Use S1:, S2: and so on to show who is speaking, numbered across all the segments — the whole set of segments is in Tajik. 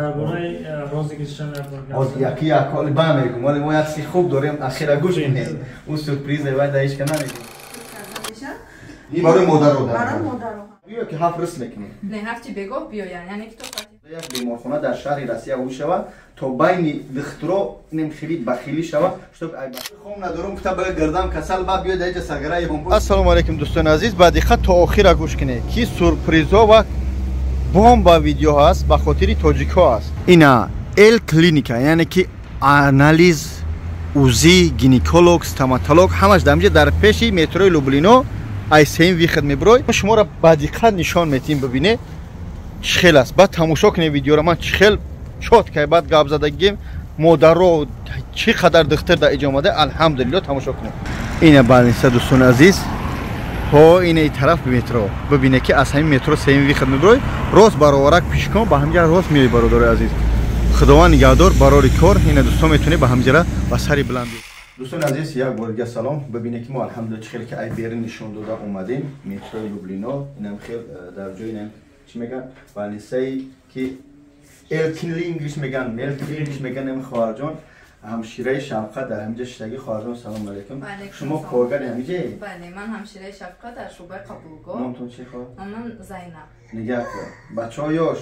S1: Дар бораи розыгрышам як бор гап.
S2: Оз яки як ҳоли ба мегум, вале мо як чизи хуб дорем, ахира гӯш кунед. Ӯ сюрпризе вай дар ҳеч ка намегум. Ин барои модаро
S3: барои модаро.
S2: Биё ки ҳафт рис мекунем.
S4: Не, ҳафти бегоҳ биёянд, яъне ки то соати
S2: як беморхона дар шаҳри Россия ӯ шава, то байни духтуро инем хеле бахилӣ шава, чтоб ай хом надорум, кута ба гардам касал ба биё дар иҷа сагараи ҳомбо. Ассалому алайкум, дӯстони азиз, ба диққат то охира гӯш кунед, ки сюрпризҳо ва бомба видео ҳаст ба хотири тоҷикҳо аст. Ина эл клиника, яъне ки анализ, УЗИ, гинеколог, стоматолог ҳамаш дар инҷа, дар пеши метрои Люблино, ай сеюм выход мебирой. Шуморо ба диққат нишон метиҳем, бибине чӣ хел аст. Баъд тамошо кунед видеоро, ман чӣ хел чёткай баъд гап задагим, модаро чӣ қадар духтар дар иҷа омада, алҳамдулилло. Тамошо кунед, ина больница, дӯстони азиз. Ҳо, ина и тараф метро, бибине ки аз ҳамин метро сеюм выход мебирой, рост бароварак пишкон ба ҳамҷа рост меои. Бародарои азиз, худованд нигаҳдор, барори кор. Ина дӯстон, метавонед ба ҳамҷара ба сари баландӣ. Дӯстони азиз, як бор дига салом. Бибине ки мо алҳамдулилла чӣ хеле ки ай берин нишон дода омадем метрои Люблино, инам хел дар ҷои инам чӣ меган, больницае ки элклинглиш меган, мелклинглиш меган. Ем хоҳарҷон ҳамшираи Шафқат дар ҳамиҷа шиштагӣ. Хоҳарҷон, салом алайкум. Шумо коргари ҳамиҷае?
S4: Бале, ман ҳамшираи Шафқат дар шӯъбаи қабулгоҳ.
S2: Номтон чи, хоҳар?
S4: Ман Зайнаб.
S2: Нигаҳ кун, бачаҳо, ёш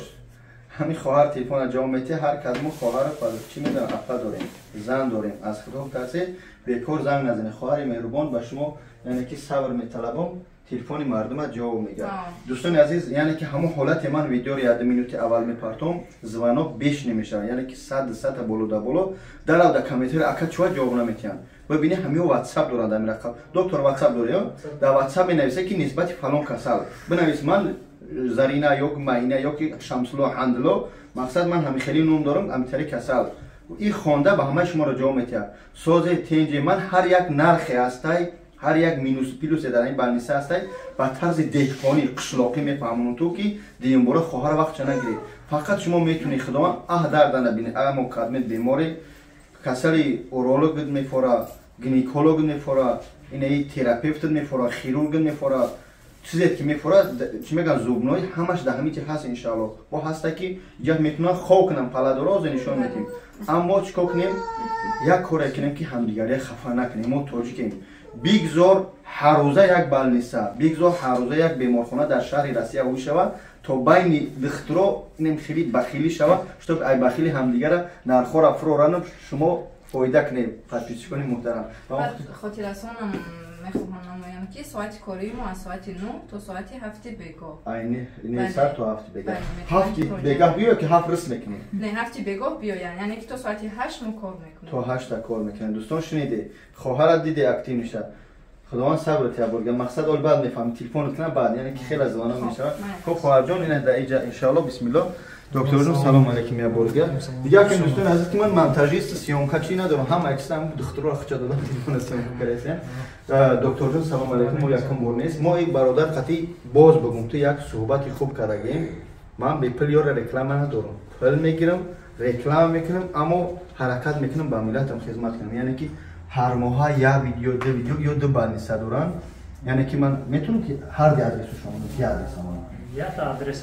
S2: ҳамин хоҳар телефона ҷавоб метиҳ. Ҳар кас мо хоҳару чӣ медонам, апа дорем, зан дорем, аз худо тарсе, бекор занг назанед. Хоҳари меҳрубон, ба шумо яъне ки сабр металабам, телефони мардума ҷавоб мегирад. Дӯстони азиз, яъне ки ҳамон ҳолате ман видеоро як минути аввал мепартом, звонок беш намешавад, яъне ки сад сата боло да боло дарав да комментари, ака, чува ҷавоб наметиҳанд. Бибини, ҳамиҳо ватсап доранд, ами рақам. Доктор, ватсап дорӣ? Дар ватсап менависа ки нисбати фалон касал бинавис, ман Зарина ё Маина ё ки Шамсулло Ҳандло, мақсад ман ҳами хеле ном дорам, амитари касал и хонда ба ҳамаи шуморо ҷавоб метиҳад. Созе тенҷе ман ҳар як нархе ҳастай, ҳар як минус плюсе дар ин больница ҳастай, ба тарзи деҳқонӣ қишлоқӣ мефаҳмонам, ту ки дуюмбора хоҳар вақтча нагиред. Фақат шумо метунед, худованд аҳ дарда набинед, амо кадмет бемори касали уролог мефора, гинеколог мефора, инаи терапевт мефора, хирург мефора, чизе ки мефора, чӣ мегӯян, зубной, ҳамаш дар ҳамин чи ҳаст, иншаалло. Бо ҳаста ки ҷа метунан хов кунам, паладорозе нишон медиҳем. Аммо чӣ кор кунем? Як коре кунем ки ҳамдигария хафа накунем. Мо тоҷикем. Бигзор ҳаррӯза як больница, бигзор ҳаррӯза як беморхона дар шаҳри Россия ӯ шава, то байни духтуро инем хеле бахилӣ шава, чтоб ай бахили ҳамдигара нархҳоро фурорану шумо фоида кунем, подписчикони муҳтарам.
S4: Хотирасонам мехоҳам намоям, ки соати кории мо аз соати 9 то соати 7-и бегоҳ.
S2: Сар то 7-и бегаҳ. 7-и бегаҳ биё ки ҳафт рис мекунем.
S4: Не, 7-и бегоҳ биёянд, яъне ки то соати 8 мо кор мекунем.
S2: То 8-та кор мекунем. Дӯстон, шуниде, хоҳара диде, актив мешавад. Худованд сабр тия бурга. Мақсад ол баъд мефаҳмӣ, телефон кунам баъд, яъне ки хеле звонок мешавад. Хуб, хоҳарҷон, ина дар иҷа, иншаалло, бисмилло. Докторҷон, салом алейкум. Я бурга дигар ки дӯстони азиз, ки ман монтажист, съёмка чӣ надорам, ҳама чизам духтуро хуча додам, телефона съёмка кардаем. Докторҷон, салом алейкум. Мо якум бор нест, мо ин бародар қатъи боз бигум, ту як суҳбати хуб кардагем. Ман бепул ёра реклама надорам, пул мегирам, реклама мекунам, аммо ҳаракат мекунам ба миллатам хизмат кунам, яъне ки ҳар моҳа як видео, ду видео ё ду больница дорам, яъне ки ман метавонам ки ҳар ди адресу шумо ди адреса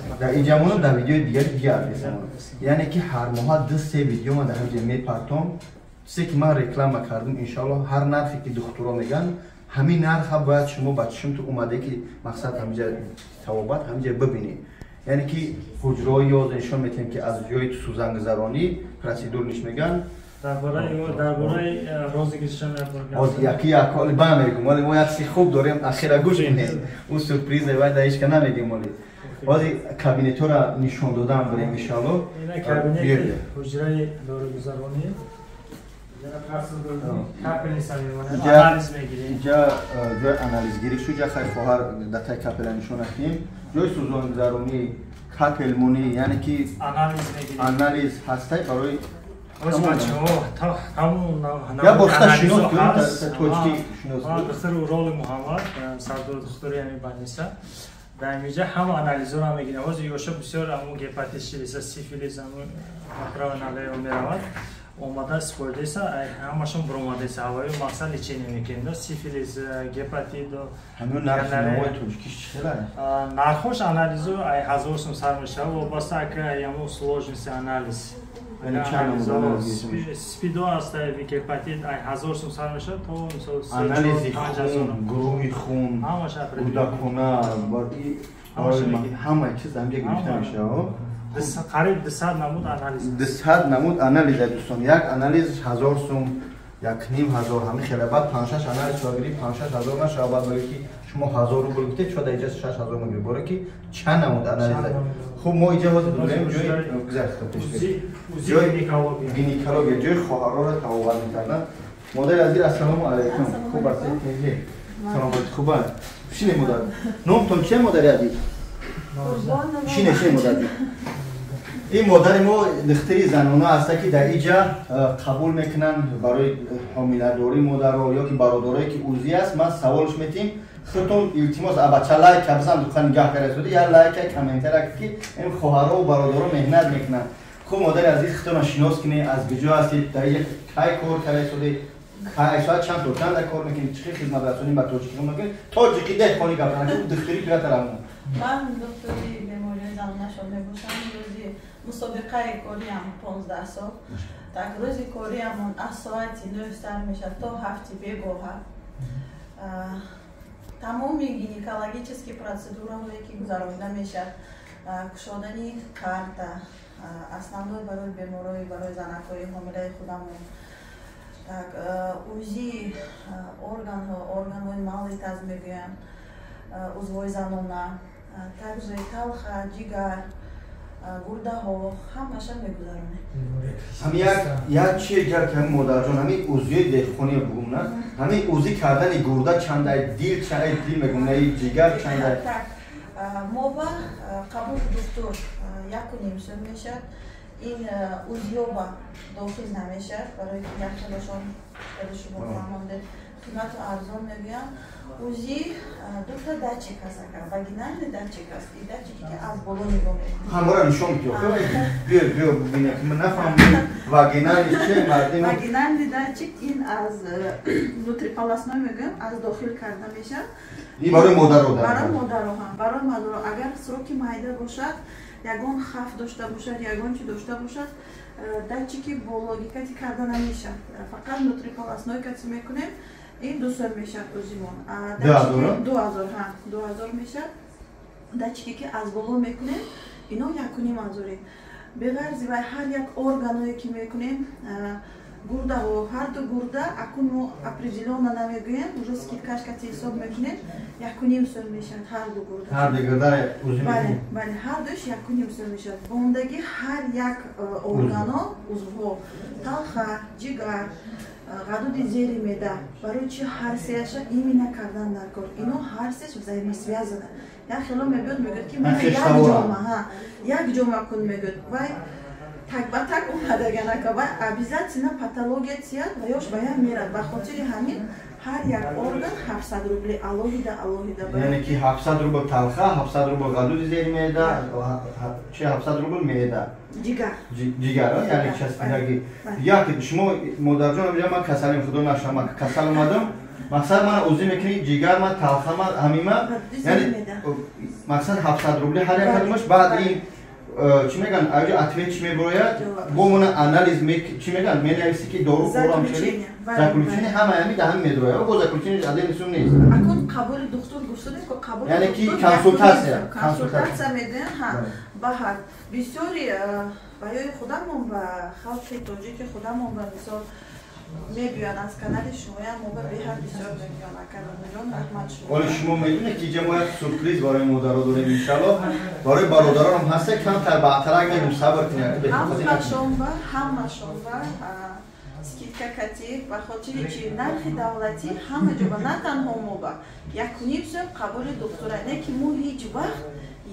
S2: монам дар инҷа монам, дар видеои дигари дига адреса монам, яъне ки ҳар моҳа ду се видео ман дар ҳамҷа мепартом. Чизе ки ман реклама кардам, иншоалло, ҳар нархе ки духтуро меган, ҳамин нарха бояд шумо ба чишмту омаде ки мақсад ҳамҷа тавобат ҳамҷа бибинед, яъне ки ҳуҷраҳои ёз нишон метиҳем, ки аз ҷои сӯзангузаронӣ процедурниш меган.
S1: Дар бораи розыгрышам як бор гап.
S2: Оз яки як ҳоли ба мегум, вале мо як чизи хуб дорем, ахира гӯш кунед. Ӯ сюрпризе вай дар ҳеч ка намегем. Оли ози кабинетҳоро нишон додам бурем, иншоалло.
S1: Ина кабинети ҳуҷраи доругузаронӣ, анализ мегирем.
S2: Инҷа ҷои анализгирӣ шу ҷа хай, хоҳар, дар капела нишон накунем. Ҷои сӯзонгузаронӣ, капелмонӣ, яъне ки
S1: анализ мегирем.
S2: Анализ ҳастай барои
S1: Я
S2: бор хата шинос кунем, тоҷикӣ шинос.
S1: Духтур Уроли Муҳаммад, сардор духтури ҳамин больница. Дар инҷа ҳама анализҳоро мегирем. Ҳозир ёша бисёр ҳамун гепатит шилиса, сифилис, ҳамун направо налево меравад. Омада спордеса, ҳамашон буромадеса. Ҳавои мақсад лечение мекунем, да, сифилис, гепатит.
S2: Ҳамун нархи навои тоҷикиш чӣ хела?
S1: Нархош анализо ай 1000 сум сар мешавад, вобаста ака ҳамун сложности анализ. Спидо аст, гепатит ай 1000 сум сар мешавад то мисол
S2: анализи хун, гурӯҳи хун, гурдакона, ҳамаи чиз ҳамҷа гирифта мешавад.
S1: Қариб 200 намуд анализ.
S2: 200 намуд анализ, дӯстон. Як анализ 1000 сум, 1500, ҳамин хеле. Баъд 5-6 анализ шуа гирифт, 5-6 ҳазор нашава, баъд бигӯ ки шумо 1000 рубл гуфтед, шояд инҷа 6000 мегиред, боре ки чанд намуд анализ. Хуб, мо инҷа ҳозир дорем ҷои гузашт пеш
S1: ҷои
S2: гинекология, ҷои хоҳарҳоро табобат мекарданд. Модари азиз, ассалому алайкум. Хуб ҳастед? Саломат, хуб аст. Шине модар. Номтон чия, модари азиз? Шине, шине модар. Ин модари мо духтари занона ҳаста, ки дар иҷа қабул мекунанд барои ҳомиладорӣ модаро ё ки бародарое ки УЗИ аст. Ман саволш метим худтон, илтимос, абача лайк бизан, духан нигаҳ карда я лайка, комментара, ки ин хоҳаро бародаро меҳнат мекунанд. Хуб, модари азиз, худтонро шинос кунед, аз куҷо ҳастед, дар иҷа кай кор карда истодед, соат чанд то чанд кор мекунед, чӣ хел хизматрасонӣ ба тоҷикиҳо мекунед? Тоҷики деҳқонӣ гап занад, духтари биратарамон.
S3: Ман доктори бемориҳои занонашон мебошам. Рӯзи мусобиқаи кориам 15 сол. Так, рӯзи кориамон аз соати 9 сар мешавад то 7 бегоҳа. Тамоми гинекологический процедураҳое ки гузаронида мешавад, кушодани карта, основной барои беморои, барои занакҳои ҳомилаи худамон, так, УЗИ органҳо, органҳои малый таз мегӯянд, узвҳои занона, также талха, ҷигар, гурдаҳо, ҳамаша мегузаронем.
S2: Ҳами як чие гар ки ҳами модарҷон, ҳами УЗИи деҳқони бугум, на, ҳами УЗИ кардани гурда чандай, дил чандай, дил мегум, на, ҷигар чандай?
S3: Так, мо ба қабули духтур 1,5 сум мешавад. Ин УЗИёба дохил намешавад, барои ки якхелашон шумо фаҳмондед, қимату арзон мегӯям. УЗИ дута датчик аст, ака, вагинальный датчик аст и датчике ки аз боло нигоҳ мекунад.
S2: Ҳамора нишон бидиҳ, биё, биё, бубинем, ки ман нафаҳмидам вагинальный че мардим.
S3: Вагинальный датчик ин аз внутриполостной мегӯям, аз дохил карда мешавад.
S2: Ин барои модаро?
S3: Барои модаро, барои модаро. Агар сроки майда бошад, ягон хаф дошта бошад, ягон чи дошта бошад, датчики бологи кати карда намешавад, фақат внутриполостной кати мекунем. Ин 2 сом мешавад УЗИмон. 2000, ҳа, 2000 мешавад. Датчике ки аз боло мекунем, ино 1500. Беғарзи вай, ҳар як органое ки мекунем, гурдаҳо, ҳарду гурда, акун мо определённо намегӯем, уже скидкаш кати ҳисоб мекунем, 1,5 сом мешавад ҳарду гурда.
S2: Ҳарду гурда УЗИ?
S3: Бале, бале, ҳардуш 1,5 сом мешавад. Бондагӣ ҳар як органо, узвҳо, талха, ҷигар, ғадуди зери меъда. Барои чи ҳар сеяша именно кардан дар кор? Ино ҳар сеаш взаимосвязаны. Як хело мебиёд, мегӯяд, ки як ҷома, ҳа, як ҷома кун, мегӯяд. Вай так ба так омадаганака, вай обязательно патология тияд ва ёш ба як мерад. Ба хотири ҳамин ҳар як орган 700 рубли, алоҳида алоҳида.
S2: Яъне ки 700 рубл талха, 700 рубл ғадуди зери меъда, чи 700 рубл меъда?
S3: Ҷигар.
S2: Ҷигар, яъне часпидаги як. Шумо, модарҷон, ман касалим, худо нашам, касал омадам, мақсад мана УЗИ мекунӣ, ҷигар ма, талха ма, ҳамима, яъне мақсад 700 рубли ҳар як кадомаш. Баъд ин чӣ мегӯянд, аҷо ответ чӣ мебурояд, бо мона анализ чӣ мегӯянд, менависӣ ки дору хӯрам, заключение ҳама ҳами даҳам медрояд, бо заключение адем сум нест.
S3: Акун қабули духтур гуфтудем ко, қабули
S2: Яъне ки консултатсия.
S3: Консултатсия медиҳем, ҳа. Ба ҳар бисёри баёи худамон, ба халқи тоҷики худамон, ба мисол мебиёянд аз канали шумоям, мо ба беҳад бисёр мебиёянд. Акаҷон, раҳмат шумо.
S2: Оли шумо медонед, ки ҷа мо як сюрприз барои модаро дорем, иншалло, барои бародаронам ҳаста, камтар баъдтарак мегум, сабр кунед.
S3: Ҳамашонба, ҳамашонба скидка кати. Ба хотири чи нархи давлатӣ ҳама ҷо ба, на танҳо мо ба, 1,5 сом қабули духтура, не ки мо ҳеҷ вақт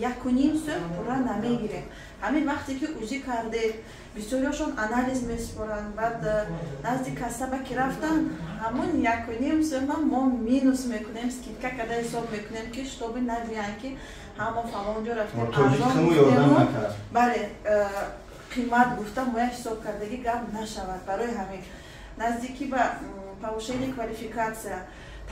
S3: 1.5 сум пурра намегирем. Ҳамин вақте ки УЗИ кардед, бисёриашон анализ месупоранд, баъд назди кассаба ки рафтанд, ҳамун 1.5 сума мо минус мекунем, скидка карда ҳисоб мекунем, ки чтобы нагӯянд, ки ҳамо фалон ҷо рафтем, бале, қимат гуфта моя ҳисоб кардагӣ гап нашавад. Барои ҳамин наздикӣ ба повышение квалификация,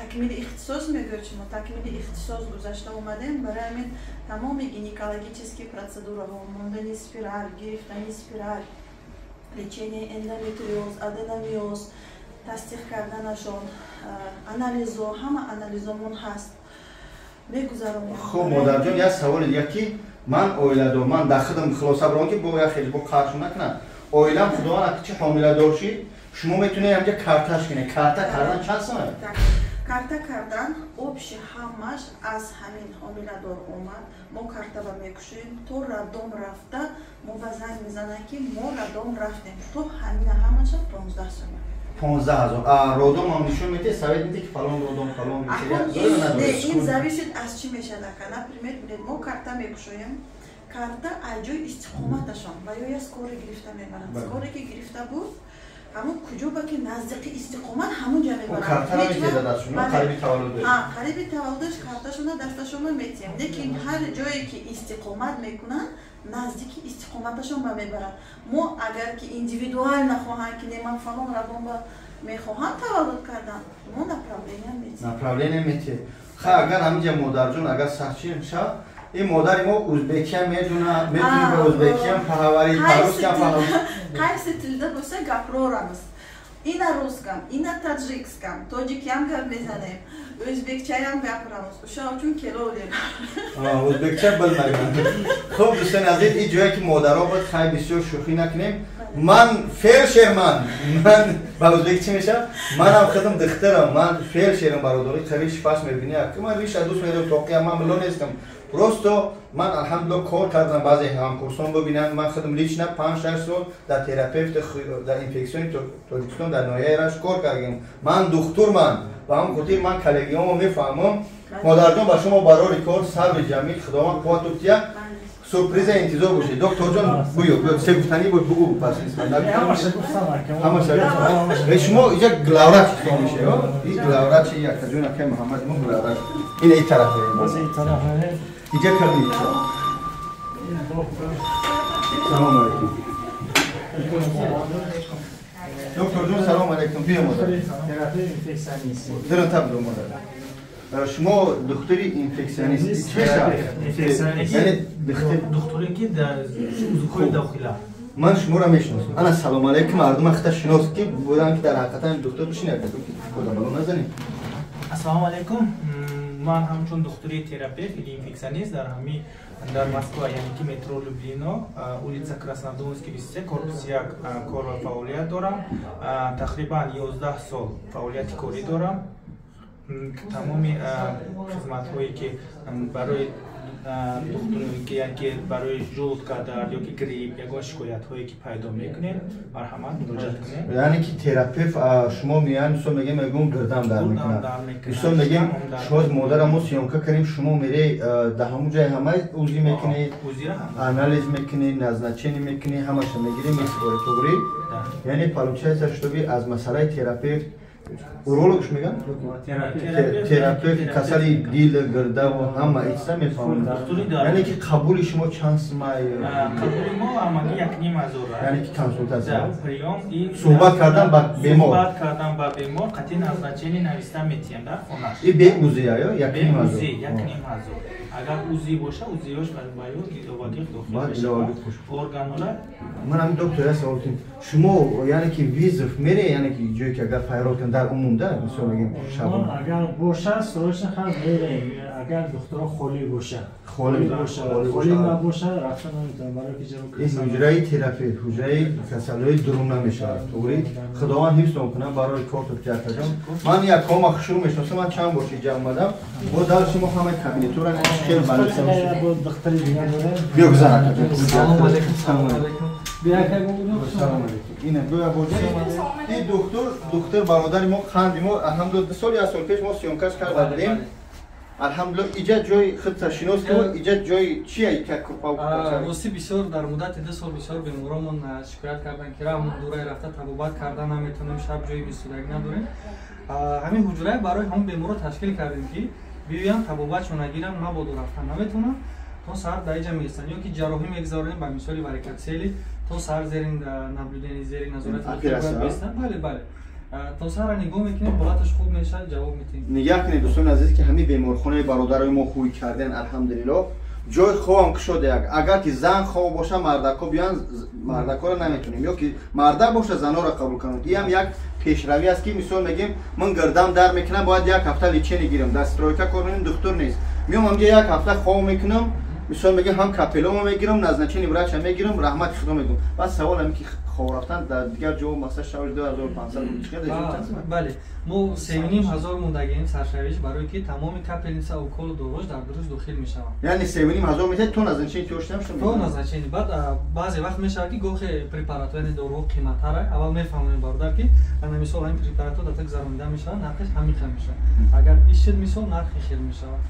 S3: такмили ихтисос мегӯяд, шумо такмили ихтисос гузашта омадем. Барои ҳамин тамоми гинекологический процедураҳо, мондани спираль, гирифтани спираль, лечение эндометриоз, аденомиоз, тасдиқ карданашон, анализо, ҳама анализомон ҳаст, мегузаронем.
S2: Хуб, модарҷон, як саволи дигар, ки ман оиладор, ман дар худам хулоса баром, ки бо як хел бо қаршу накунад оилам. Худованд чи ҳомиладор шид, шумо метавонед ҳамҷа карташ кунед. Карта кардан чанд сомае?
S3: Карта кардан общий ҳамаш аз ҳамин ҳомиладор омад, мо картаба мекушоем, то роддом рафта мо ба занг мезананд, ки мо роддом рафтем, то ҳамина ҳамаша 15 сомон.
S2: 15 000. Роддом ҳам нишон медиҳед, совет медиҳед, ки фалон роддом, фалон?
S3: Ин зависит аз чӣ мешавад, ака. Например, мо карта мекушоем, карта аз ҷои истиқоматашон ва ё я скорый гирифта мебаранд. Скорый ки гирифта буд, ҳамун куҷо ба ки наздики истиқомат, ҳамун ҷа мебаранд. Қариби таваллудаш карташона дасташона метиҳем, лекин ҳар ҷое ки истиқомат мекунанд, наздики истиқоматашон ба мебаранд. Мо агар ки индивидуально хоҳанд, ки не, ман фалон роддом ба мехоҳам таваллуд кардан, мо направление метиҳем.
S2: Направление метиҳем. Ха, агар ҳаминҷа, модарҷон, агар сахчи шав, ин модари мо узбекиям медуна, метуни ба узбекиям поговорить, по-русскиям поговорить.
S3: Qaysi tilda bo'lsa gapiraveramiz, и на русском, и на таджикском, тоҷикиам гап мезанем, o'zbekchayam gapiramiz. O'sha uchun kelaveringlar.
S2: O'zbekcha bilmayman. Хуб, дӯстони азиз, ин ҷое ки модаро буд, хай, бисёр шӯхӣ накунем. Ман фелшерман, ман ба узбек чӣ мешавад, манам худам духтарам, ман фелшерам, бародари қариб шипас мебинӣ, ман риша дӯст медорам, тоқия, ман милло нестам. Просто ман, алҳамдулилла, кор кардам, баъзе ҳамкурсон бибинанд, ман худам лично 5-6 сол дар терапевт дар инфексиони Тоҷикистон дар ноҳияи Рашт кор кардем. Ман духтурман, ба ҳамн хотир ман коллегиёмо мефаҳмам. Модарҷон, ба шумо барори кор, сабри ҷамил, Худованд қуввату тия. Сюрприза интизор бошед. Докторҷон, буё, се гуфтанӣ буд, бугӯ. Пас ҳамаша шумо иҷа главврач ҳисоб мешавед. И главврачи якаҷон, акай Муҳаммад мо главврач. Ина и тарафе иҷа кардем. Салом алейкум, докторҷон, салом алейкум. Биё, модар, диран таб, модар. Шумо духтури инфексионист чӣ мешавад?
S1: Яъне духтуре ки дар узвҳои дохила.
S2: Ман шуморо мешиносам. Ана, салом алейкум, мардума хита шинос, ки будам, ки дар ҳақиқатан духтур бишинед, бало назанем.
S5: Ассалому алайкум. Ман ҳамчун духтури терапевт или инфекционист дар ҳами дар Москва, яъне ки метро Люблино, улица Краснодонский, 23, корпус 1, кор ва фаъолият дорам. Тақрибан 11 сол фаъолияти корӣ дорам. Тамоми хизматҳое ки барои ки барои желудка дард ё ки грипп, ягон шикоятҳое ки пайдо мекунед, марҳамат, муроҷиат кунед.
S2: Яъне ки терапевт шумо меян, мисол мегем, мегӯм, гирдам дард мекунад, мисол мегем, шояд модарам мо съёмка кардем, шумо мерей дар ҳамун ҷай ҳамаи УЗИ мекунед, анализ мекунед, назначение мекунед, ҳамаша мегирем, месупоред, туғри? Яъне получается, чтобы аз масъалаи терапевт, урологш меган, терапевт касали дил, гирдаву ҳама ичса мефаҳмад. Яъне ки қабули шумо чанд сумай?
S5: Қабули мо ҳамагӣ 1500.
S2: Яъне ки консултатсия,
S5: приём,
S2: суҳбат кардан ба бемор.
S5: Суҳбат кардан ба бемор, қатъи назначение нависта метиҳем дар хонаш.
S2: И бе УЗИ ё
S5: 1500? 1500. Агар УЗИ боша, УЗИёш ба ё иловагӣ дохил мешавад, органҳоро.
S2: Ман ҳамин, доктор, як савол: шумо яъне ки вызов мере, яъне ки ҷое ки агар файрод кунад, дар умум да, мисол мегем,
S1: шабон агар боша, срочно хаз мерем, агар духтуро холӣ боша.
S2: Холӣ
S1: боша, холӣ набоша, рафта наметавонам, барои ки ҷаро.
S2: Ин ҳуҷраи терапевт, ҳуҷраи касалиҳои дурун намешавад, туғри? Худованд ҳифзтон кунад, барои корту театрҷон. Ман як кома хушрӯ мешиносам, ман чанд бор инҷа омадам, бо дар шумо ҳамаи кабинетора хел.
S1: Духтари дигар дорем.
S2: Биё, гузар.
S5: Салом алейкум, салом алейкум.
S2: Салом алейкум. Ина гӯя боҷа, ин духтур, духтур бародари мо, қанди мо, алҳамдулилла, 2 сол, як сол пеш мо съёмкаш карда будем. Алҳамдулиллоҳ, иҷа ҷои худташинос ку, иҷа ҷои чия ика курпа?
S6: Ростӣ, бисёр дар муддати 2 сол бисёр беморомон шикоят карданд, ки раҳмон дурай рафта табобат карда наметавонем, шаб ҷои бистудагӣ надорем. Ҳамин ҳуҷрае барои ҳамон беморро ташкил кардем, ки биёянд, табобатшон нагиранд, мабодо рафтан наметавонанд, то саҳар дар иҷа меистанд, ё ки ҷарроҳӣ мегузаронем, ба мисоли варикоцеле, то саҳар зери наблюдение, зери назорати. Бале, бале, то саҳара нигоҳ мекунем, ҳолаташ хуб мешавад, ҷавоб метиҳем.
S2: Нигаҳ кунед, дӯстони азиз, ки ҳамин беморхонаи бародарои мо хӯй карден, алҳамдулиллоҳ, ҷои хобам кушода. Як агар ки зан хоб боша, мардако биёянд, мардакоро наметонем, ё ки мардак боша, занора қабул кунем. Иам як пешравӣ аст, ки мисол мегем, ман гирдам дар мекунам, бояд як ҳафта лечение гирам, дар стройка кор мекунем, духтур нест, меом ҳамҷа як ҳафта хоб мекунам, мисол мегем, ҳам капеломо мегирам, назначение врача мегирам, раҳмати худо мегӯм. Баъд савол ҳамин ки хоб рафтан дар дигар ҷо масалан шавш 2500
S6: чӣ? Бале, мо 3500 мондагием саршавиш, барое ки тамоми капельница, уколу дорош дар дуруст дохил мешаванд.
S2: Яъне 3500 метавад то назначение тиёштам?
S6: То назначение. Баъд баъзе вақт мешавад, ки гохе препаратҳо, яъне доруҳо қиматтара. Аввал мефаҳмонем бародар, ки ана мисол ҳамин препаратҳо дар так заронида мешаванд, нархаш ҳамин хел мешавад, агар ишид мисол нархи хел мешавад.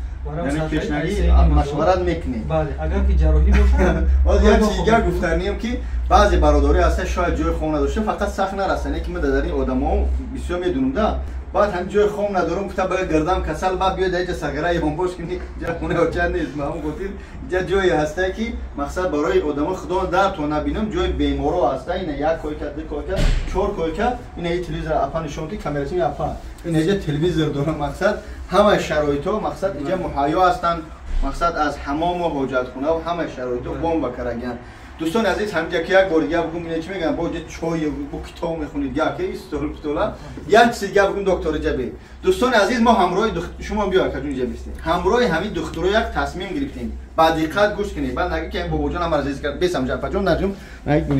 S2: Машварат мекунем.
S6: Бале, агар ки ҷарроҳӣ бошад.
S2: Боз як чиз дигар гуфтанием, ки баъзе бародарӣ ҳаста, шояд ҷои хоб надошта, фақат сахт нарасане, ки ман дар ин одамо бисёр медунам да, баъд ҳам ҷои хоб надорам гуфта, ба гирдам касал, баъд биёд даиҷа сағира ёнбош кунӣ, ҷа хонаи оча нест. Ба ҳамон хотир иҷа ҷое ҳаста, ки мақсад барои одамо, худо дар то набинам, ҷои беморо ҳаста. Ина як койка, ду койка, чор койка, ина и телевизор апа нишон ки камератими апа, ина иҷа телевизор дорам, мақсад ҳамаи шароитҳо, мақсад иҷа муҳайё ҳастанд, мақсад аз ҳамому ҳоҷатхона ва ҳамаи шароитҳо бомба карагиянд. Дӯстони азиз, ҳаминҷа ки як бор дига бигум, ина чӣ мегӯям, бо ҷа чой бо китоб мехонед, яке стол пitoла. Як чизи дига бигум, доктори ҷабе. Дӯстони азиз, мо ҳамроҳи шумо биё, акаҷон, иҷа бистем, ҳамроҳи ҳамин духтуро як тасмим гирифтем. Ба диққат гӯш кунед, баъд нагӣ ки ин бобоҷон ҳам азиз кард бесам. Ҷафаҷон наҷум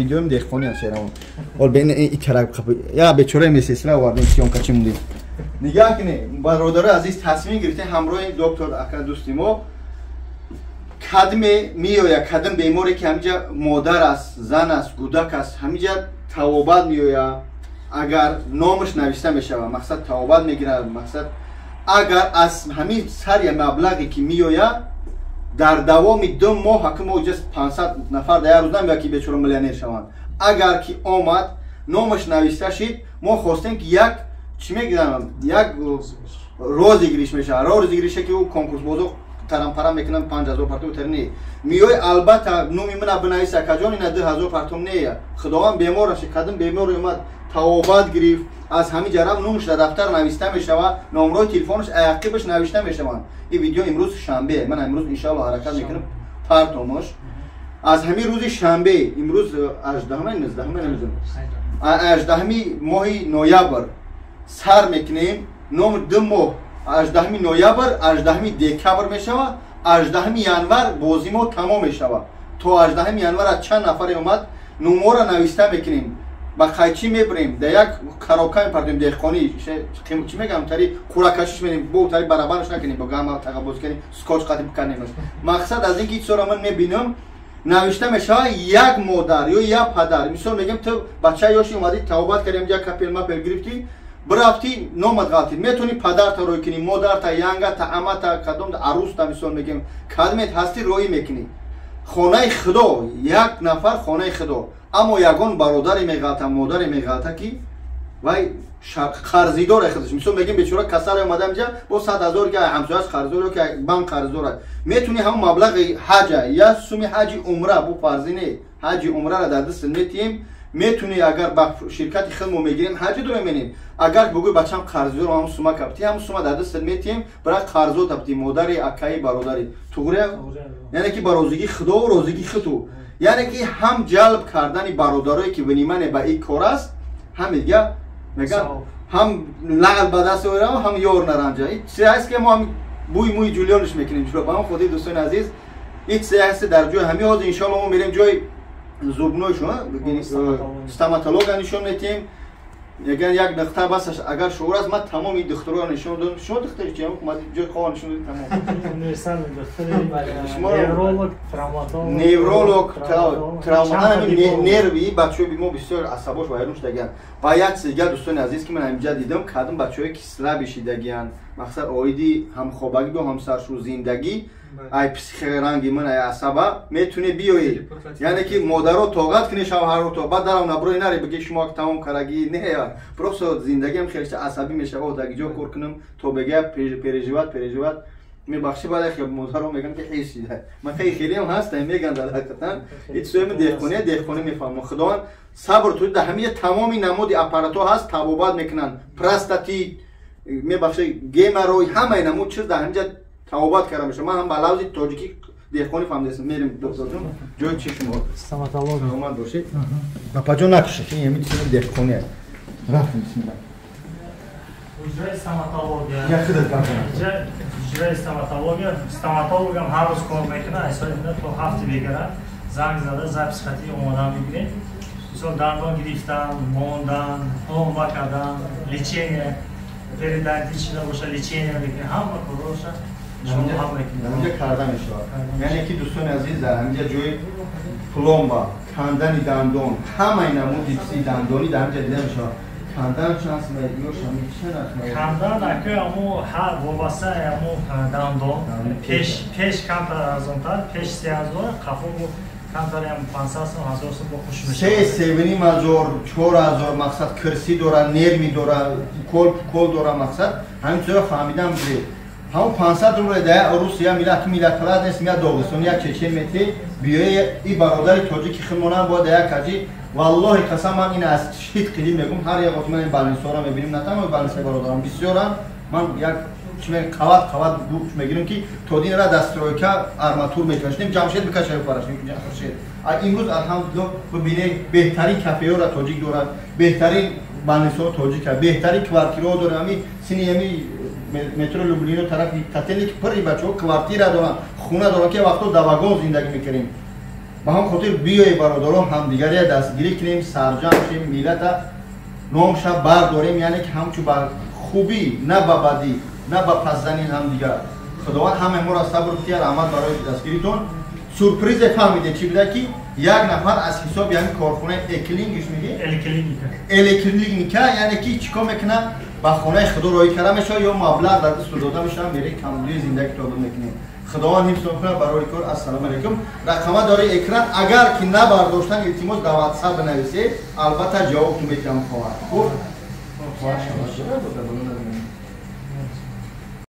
S2: видеоем деҳқони аст шеравон. Ҳол бе ин итарак я бечораи месесра овардем, съёмка чӣ мондем. Нигаҳ кунед, бародарои азиз, тасмим гирифтем ҳамроҳи доктор ака дӯсти мо, кадме меояд, кадм беморе ки ҳамиҷа модар аст, зан аст, кӯдак аст, ҳамиҷа тавобат меояд, агар номаш нависта мешавад, мақсад тавобат мегирад, мақсад агар аз ҳамин сари маблағе ки меояд дар давоми 2 моҳ, ҳаки мо ҷа 500 нафар дар як рӯз намеояд, ки бечора миллионер шаванд, агар ки омад, номаш нависта шид, мо хостем, ки як чӣ мегӯям, як розыгрыш мешавад, розыгрыше ки ӯ конкурсбозо тарампарам мекунам, 5000 партом тари не миёй, албатта номи мана бинавис, акаҷон, ина 2000 партом не, худованд бемораше, кадм бемор омад, тавобат гирифт, аз ҳамин ҷараб номаш дар дафтар нависта мешавад, номрои телефонаш аяқибаш навишта мешаванд. Ин видео имрӯз шанбе, ман имрӯз иншоалло ҳаракат мекунам партомаш. Аз ҳамин рӯзи шанбе, имрӯз 18-ма, 19-ма, намедонам, 18-ми моҳи ноябр сар мекунем. Ном 2 моҳ, 18 ноябр, 18 декабр мешавад, 18 январ бозӣ мо тамом мешавад. То 18 январ аз чанд нафаре омад, номҳоро нависта мекунем, ба қайчӣ мебирем, дар як коробка мепартем, деҳқонӣ чӣ мегӯям, тари қуракашиш менем, бо тари барабараш накунем, бо гама тағаббоз кунем, скотч қатӣ биканемаш. Мақсад аз ин ки чизоро ман мебинам, навишта мешавад, як модар ё як падар, мисол мегӯем, ту бача ёши омадӣ, тавобат кардем, як капел мапел гирифтӣ, бирафтӣ, номат ғалтид, метавонӣ падарта рӯй кунӣ, модарта, янгата, амата, кадом аруста, мисол мегӯем, кадмет ҳастӣ, роӣ мекунӣ. Хонаи худо, як нафар хонаи худо, аммо ягон бародаре меғалта, модаре меғалта, ки вай қарзидор худаш, мисол мегӯем, бечора касале омада инҷа, бо 100 000 ки ҳамсояш қарздор ё ки банк қарздор, метавонӣ ҳамон маблағи ҳаҷа, я суми ҳаҷи умра, бо фарзӣ не, ҳаҷи умрара дар даст метиҳем, метавонӣ, агар ба ширкати худ мо мегирем, ҳаҷи дорем, менем, агар бигӯй бачам қарздор, ҳамон сума каптӣ, ҳамон сума дар дастат метиҳем, бира қарзо таптӣ, модари, акаи, бародари, туғрия, яъне ки ба розигии худову розигии худу, яъне ки ҳам ҷалб кардани бародарое ки внимание ба ин кор аст, ҳам дига мегӯям, ҳам лаъл ба даст орам, ҳам ёр наранҷа. Ин чизе ҳаст, ки мо ҳам бӯи мӯи ҷулионш мекунем ҷуро. Ба ҳам хотир, дӯстони азиз, ин чизе ҳаст дар ҷои ҳамин ҳозир иншоалло мо мерем ҷои зубной шумо, стоматолога нишон метиҳем. Яган як нуқта бас, агар шуур аст, ман тамоми духтуроро нишон додам. Шумо духтари чи ҷои хова нишон додем, тамом.
S1: Невролог, травматолог.
S2: Невролог, травматолог, нерви бачаҳои мо бисёр асабош вайрон шудагианд. Ва як чиз дигар, дӯстони азиз, ки ман ҳаминҷа дидам, кадом бачаҳое ки слабый шидагианд. Мақсад оиди ҳамхобагӣ бо ҳамсаршу зиндагӣ, ай психоранги ман, ай асаба метуне биёӣ. Яъне ки модаро тоғат кунӣ, шавҳарро то баъд дарав наброи наре бигӣ шумо тамом карагӣ. Не, просто зиндагиам хеле асабӣ мешава, даги ҷо кор кунам то бега переживать переживать. Мебахши, баъд хел модаро мегӯям ки ҳис шида. Ман хеле хелиам ҳастам, меган дар ҳақиқатан ин чизои деҳқония деҳқонӣ мефаҳмам. Худованд сабр ту. Дар ҳамиҷа тамоми намуди аппаратҳо ҳаст, табобат мекунанд, простатит, мебахши, геморрой, ҳамаи намуд чиз дар ҳамиҷа табобат карда мешавад. Ман ҳам ба лавзи тоҷикӣ деҳқонӣ фаҳмидастам. Мерем, докторҷон, ҷои чи шумо?
S1: Стоматология.
S2: Саломат бошед, апаҷон, накушед, ин ҳамин чизи деҳқонӣ аст. Рафтем, бисмилла.
S1: Ҳуҷраи стоматология.
S2: Я худат гап занам.
S1: Ҳуҷраи стоматология, стоматологам ҳар рӯз кор мекунад, аз соати 9 то 7 бегара. Занг зада, запись хати омода мегирем. Мисол, дандон гирифтан, мондан, пломба кардан, лечение, периодонтит шуда боша, лечение мекунем, ҳама корҳоша шумо ҳам мекунем.
S2: Ҳаминҷа карда мешавад. Яъне ки, дӯстони азиз, дар ҳаминҷа ҷои пломба, кандани дандон, ҳамаи намуди чизи дандонӣ дар ҳаминҷа дида мешавад. Кандан чанд сум ё шами чӣ нарх?
S1: Кандан ака, амо ҳар вобаста амо дандон, пеш камтар арзонтар, пеш 3000, қафо камтар ям 500 сум, 1000 сум бо хуш мешавад.
S2: Се, 3500, 4000. Мақсад, кирсӣ дора, нерви дора, укол пукол дора. Мақсад, ҳамин чизро фаҳмидам бире. Ҳамон 500 рубл да Русия миллат миллатпарад нест, мия Доғистон як чечен мете биёе. И бародари тоҷики худмонам бояд як аҷи. Валлоҳи қасам, ман ин аз шит қилӣ мегӯм. Ҳар як вақт ман ин больницаро мебинем, на танҳо больницаи бародарам, бисёрам. Ман як қават қават гӯш мегирем, ки то дин ра дар стройка арматур мекашидем. Ҷамшед бикашаю фараш Хуршед. Имрӯз, алҳамдулилло, бибине, беҳтарин кафеҳоро тоҷик дорад, беҳтарин больницаҳо тоҷика, беҳтарин квартираҳо дорад. Ҳами сини ҳами метро Люблино тарафи Котельники пурри бачаҳо квартира доранд, хона доранд, ки вақто дар вагон зиндагӣ мекардем. Ба ҳам хотир биёе, бародарон, ҳамдигария дастгирӣ кунем, сарҷам шем, миллата номша бардорем. Яъне ки ҳамчун ба хубӣ, на ба бадӣ, на ба пасзани ҳамдигар. Худованд ҳамаи моро сабр кутия. Раҳмат барои дастгиритон. Сюрпризе фаҳмиде чӣ буда, ки як нафар аз ҳисоби ҳамин корхонаи Эклингиш мегӣ, Элеклиника, яъне ки чӣ кор мекунад, ба хонаи худо роҳӣ карда мешавад ё маблағ дар дасту дода мешавад, мере камбудии зиндагӣ тобуд мекунем. Худованд ҳифз кунад барои кор. Ассалому алайкум. Рақама дори экран, агар ки набардоштан, илтимос, дар Ватсап бинависед, албатта ҷавобтон метиҳам. Хоҳар, хуб.